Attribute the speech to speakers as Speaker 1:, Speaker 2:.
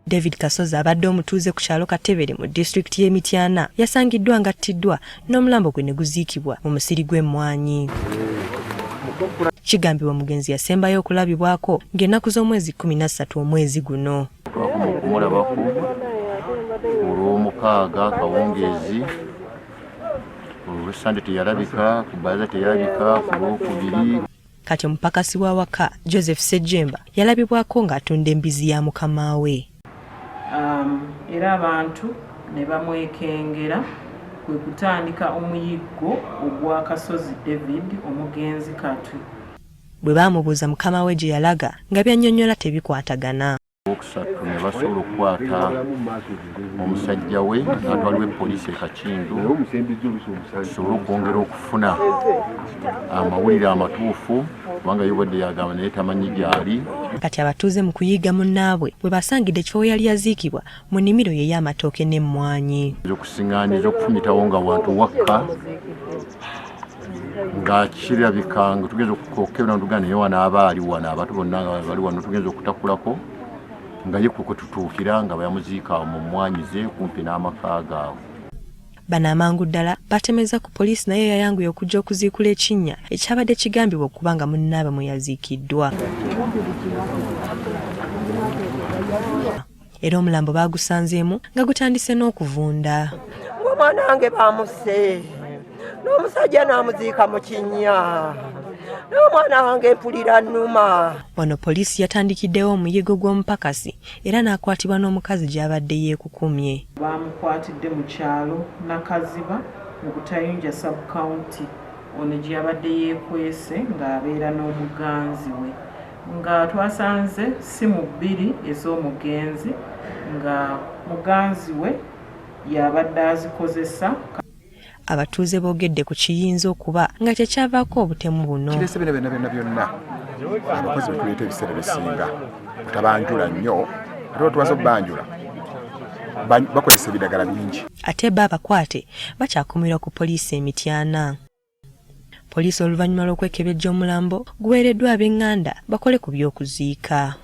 Speaker 1: David Kasozi abadde omutuuze ku kyalo Katebere mu disitulikiti y'e Mityana yasangiddwa ng'attiddwa n'omulambo gwe ne guziikibwa mu musiri gw'emmwanyi. Kigambibwa omugenzi yasembayo okulabibwako ng'ennaku z'omwezi 13 omwezi guno.
Speaker 2: Twakoma okumulabako olw'omukaaga akawungeezi, olw'Essande teyalabika, ku bbalaza teyalabika, ku Lwokubiri.
Speaker 1: Kati omupakasi w'awaka Joseph Ssejjemba yalabibwako ng'atunda embizi ya mukama we.
Speaker 3: Era abantu ne bamwekengera kwe kutandika omuyiggo ogwa Kasozi David omugenzi Katwe.
Speaker 1: Bwe baamubuuza mukama we gye yalaga nga by'annyonnyola tebikwatagana.
Speaker 2: Olwokusatu ne basobola okukwata omusajja we n'atwalibwa e poliisi e Kakindu tusobole okwongera okufuna amawulire amatuufu kubanga ye obwedde yagamba naye tamanyi gy'ali.
Speaker 1: Kati abatuuze mu kuyiiga munnaabwe bwe basangidde ekifo we yali yaziikibwa mu nnimiro ye ey'amatooke n'emmwanyi.
Speaker 2: Okusiŋŋaaniza okufumitawo nga wantu wakka nga kirabika nga tugenda okukebera ntugaa naye wano aba ali wano abantu bonna nga bali wano tugenda okutakulako nga ye kwe tutuukira nga bayamuziika mu mmwanyi ze kumpi n'amaka gaabwe.
Speaker 1: Bano amangu ddala batemezza ku poliisi naye yayanguye okujja okuziikula ekinnya ekyabadde kigambibwa okuba nga munnaabwe mwe yaziikiddwa. Era omulambo baagusanzeemu nga gutandise n'okuvunda.
Speaker 4: Ng'omwana wange bamusse n'omusajja n'amuziika mu kinnya n'omwana wange mpulira nnuma.
Speaker 1: Wano poliisi yatandikiddewo omuyiggo gw'omupakasi era n'akwatibwa n'omukazi gy'abadde yeekukumye.
Speaker 3: Baamukwatidde mu kyalo Nakaziba mu Butayunja sub-county ono gye yabadde yeekwese ng'abeera n'omuganzi we. Nga twasanze ssimu bbiri ez'omugenzi nga muganzi we y'abadde azikozesa.
Speaker 1: Abatuuze boogedde ku kiyinza okuba nga kye kyavaako obutemu buno.
Speaker 5: Kireese bino byonna byonna byonna abakozi be tuleeta ebiseera ebisinga butabanjula nnyo, ate bwe tumaze okubanjula bakozesa ebiragala bingi.
Speaker 1: Ate bo abakwate bakyakuumirwa ku poliisi e Mityana. Poliisi oluvannyuma lw'okwekebejja omulambo guweereddwa ab'enganda bakole ku by'okuziika.